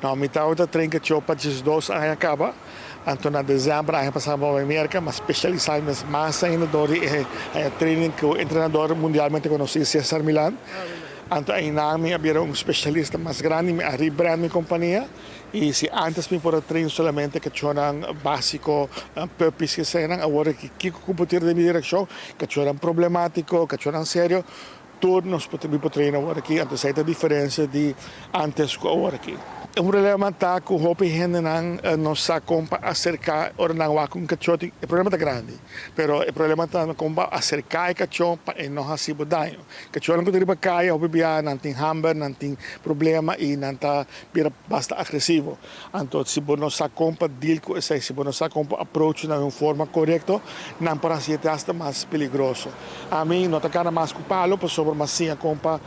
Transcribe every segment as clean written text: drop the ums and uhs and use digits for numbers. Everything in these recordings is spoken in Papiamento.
No, mi tabata train kachó pa 12 aña kaba. Anto na desèmber aña pasá mi a bai Merka, mi a spesialisá mi mes mas ainda dor di e training ku e entrenador mundialmente konosí Cesar Millan. Anto einan mi a bira un spesialista mas grandi, mi a rebrand mi kompania i si ántes mi por a train solamente kachónan básiko, puppies eseinan, awor aki kiko ku bo tira den mi direkshon, kachónan problemátiko, kachónan serio, Tur nos por mi por train awor aki, anto esei ta diferencia di antes cu awor aki. E problema ta cu hopi hendenan no sa con pa acerca ora nan wak un cacho, e problema ta grandi, pero e problema ta con pa acerca e cacho pa e no haci bo daño. Cachonan cu ta riba caya hopi bia nan tin hamber, nan tin problema y nan ta bira basta agresivo. Anto si bo no sa kon pa deal ku esei, si bo no sa kon pa approach nan den un forma korekto, nan por hasi e asta mas peligroso. Ami no ta gana mas ku palo pasobra mi a siña kon pa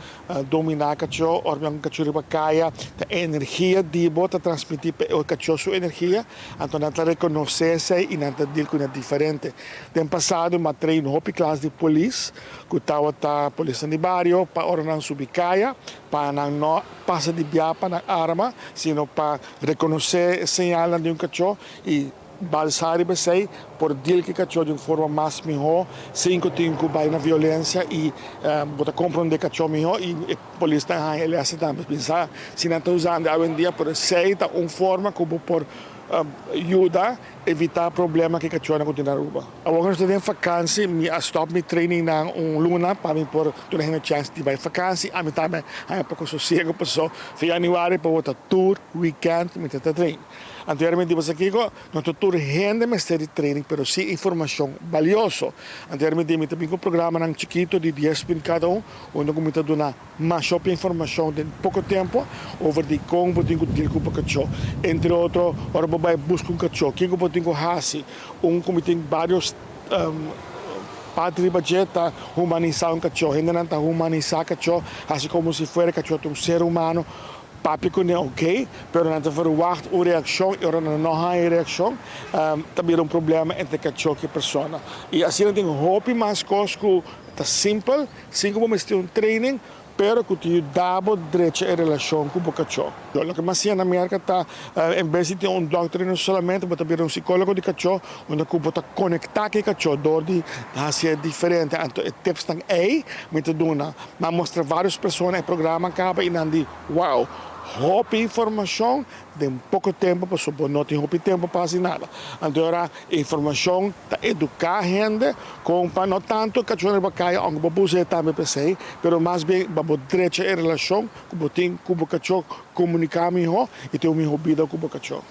dominá kachó. Ora mi a un kachó riba kaya, ta e energia di bo ta transmití pa e kachó su energia, anto nan ta rekonosé esei i nan ta deal ku nan diferente. Den pasado mi a train hopi klas di polis ku tabata polisnan di bario pa ora nan subi kaya pa nan no pasa di bia pa nan arma, sino pa rekonosé e señalnan di un kachó i balsá riba esei por deal ku e kachó di un forma mas mihó sin ku tin ku bai na violensia i bo ta komprondé e kachó mihó i e polisnan haña e lèsnan tambe. Pensa si nan ta usando awendia, pero esei ta un forma ku bo por yuda evitá problema ku e kachónan ku tin na Aruba. Awor ku nos ta den fakansi, mi a stòp mi trainingnan un luna pa mi por duna hende chèns di bai fakansi. Ami tambe haña poko sosiego paso fin yanüari pa bo ta tur wikènt mi ta ta train. Anteriormente di pasa kiko, no ta tur hende mester di training pero si informashon balioso. Anteriormente mi ta bin ku programanan chikito di dies minüt kada un, unda ku mi ta duna Mas hopi informashon den poko tempu over di kon bo tin ku deal ku bo kachó. Entre otro, ora bo bai buska un kachó, kiko bo tin ku hasi? Un ku mi tin vários parti riba dje ta humanisá un kachó. Hendenan ta humanisá kachó, hasi komo si fuera kachó ta un ser humano. Papia kuné oké, pero nan ta verwagt un reakshon i ora nan no haña e reakshon, ta bira un problema entre kachó ku e persona. I asina tin hopi mas kos ku ta simpel. Sin ku bo mester un training, pero ku ta yuda bo drecha e relashon ku bo kachó. Loke mas siña na Merka ta, en bes di tin un dòkter trainer solamente, bo ta bira un sikólogo di kachó, unda ku bo ta konektá ku e kachó dor di hasié diferente. Anto e tipsnan ei mi ta duna. Mi a mustra vários persona e programa kaba i nan di, Wow! Hopi informashon den poko tempu pasobra bo no tin hopi tempu pa hasi nada. Anto ora informashon ta eduká hende kon pa no tantu kachó riba kaya ounke bo por usa e tambe p'esei, pero mas bien pa bo drecha e relashon ku bo tin ku bo kachó, komuniká mihó i tin un mihó bida ku bo kachó.